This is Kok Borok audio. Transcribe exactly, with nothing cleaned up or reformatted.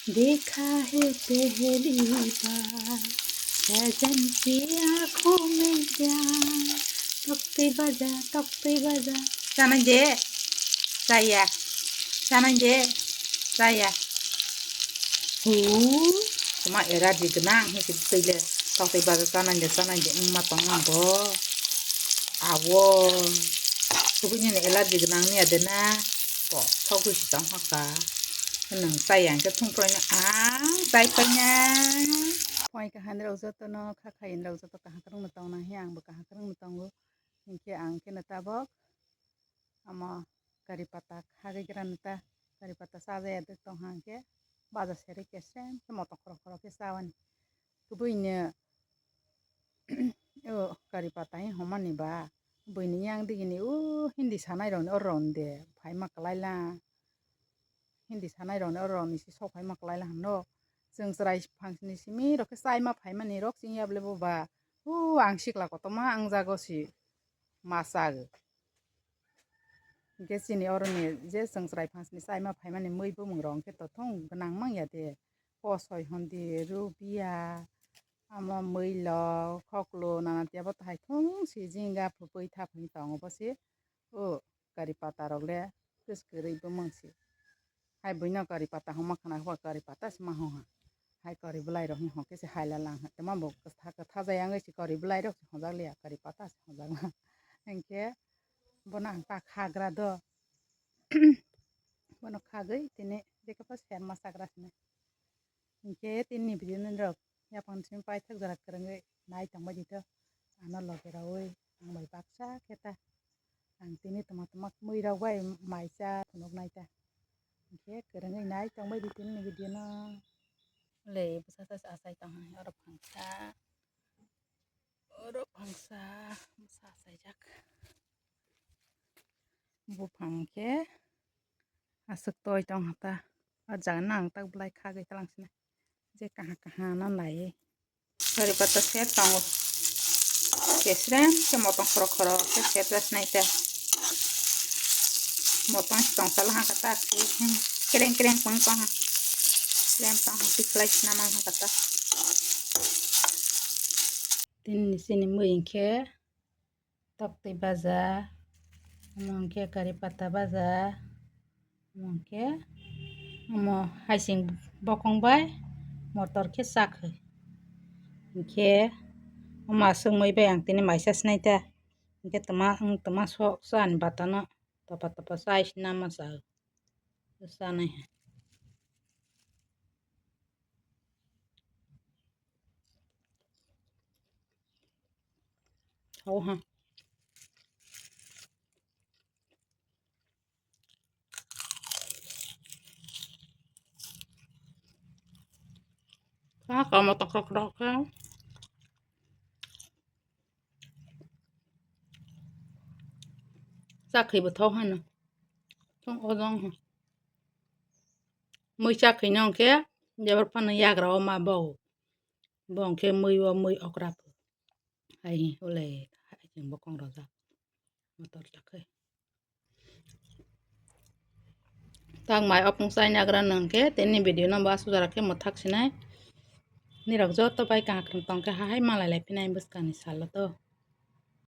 देखा है पहली बार, सजन की आंखों में प्यार। Toktwi baja, toktwi baja. Chanai de. Chaya. Chanai de. Chaya. Hu. Tuma allergy gwnang hinwi twi le. Toktwi baja chanai de, chanai de wngma tong ang bo. Awo. Kubui nini allergy gwnang ni ade na. Bo, sogwi si tong haka. Nang chaya hwnkhe thung proino ang chai paina. Phai kaham rok joto no kha khaini rok joto kaham kwrwngno tongna hiya ang bo kaham kwrwngno tongo. Hinkhe ang kheno tabok omo kari pata khagwi gra nw ta, kari pata chajaya de tong hang khe baja seri kesem khe motom khorok khorok khe chawani. Kubui no o kari pata hi homani ba buini yang digini o hindi sanai rokni oro rokni de phaima kwlai la. Hindi sanai rokni oro rokni si sok phaima kwlai la hwno. Chwng chwrai phangsni simi rok khe chaima phaimani rok chini yable bo ba. O ang sikla kotorma ang jago si ma chago. Hinkhe chini oroni je chwng chwrai phangsni chaima phaimani mui bumung rok hinkhe to thung gwnang mangya de. Kosoi hondi, rubiya, amo mwilok, khoklo, nana tiya bo to hai thung si jinga phupui thaphung tongo bo se. O kari pata rok le kwrwi bo mangsi. Hai buino kari pata homa khana kari pata se ma hong ha. Hai kari bwlai rok hong khe se hai la lang ha. Tama bo kwtha kwtha jai ang se kari bwlai rok se hojak liya kari pata se hojak la. Hinkhe bono ang ta khagra do. Bono khagwi tini jekhe pa ser ma sagra sini. Hinkhe tini video nini rok yapang simi paithak jora kwrwngwi nai tongbai di to. Ano loge rawi ang bai baksa khe ta. Ang tini tuma tuma mui rok bai maisa phunuk nai ta. Hinkhe kwrwngwi nai tongbai di tini ni video no. Le bwsa sa achai tong hai oro phangsa. Oro phangsa bwsa achaijak. Buphang khe aswk toi tong hata. O jaga nang tak bwlai khagwi talang sina. Je kaha kaha no nai. Kari pata ser tongo. Kesrem khe motong khorok khorok khe ser jas nai ta. Motong tong sala ha kata. Kereng kereng pung tong ha. Kereng tong ha. Tikhlai sina mang ha kata. Tini sini mui hinkhe. Toktwi baja, omo hinkhe kari pata baja, omo hinkhe omo haising bokong bai motor khe chakhwi. Hinkhe omo aswk mui bai ang tini maisa sinai ta. Hinkhe twma, wng twma sok chani batano topa topa chai sinama chao. Chanai hai. Hau ha. Kha kha motom khorok khorok khe. Chakhwi bo thok hano. Thok ojong ha. Mui chakhwi no hwnkhe jebar phano yagra o ma bo. Bo hwnkhe mui o mui okra pho. Hai ule hai chwng bokong rojak. Motor chakhwi. Tak mai opung chai nagra nang khe tini video no ba sujara khe mwthak sinai. Nirok joto bai kaham tong khe hahai malai lai phinai bwskang ni salo to.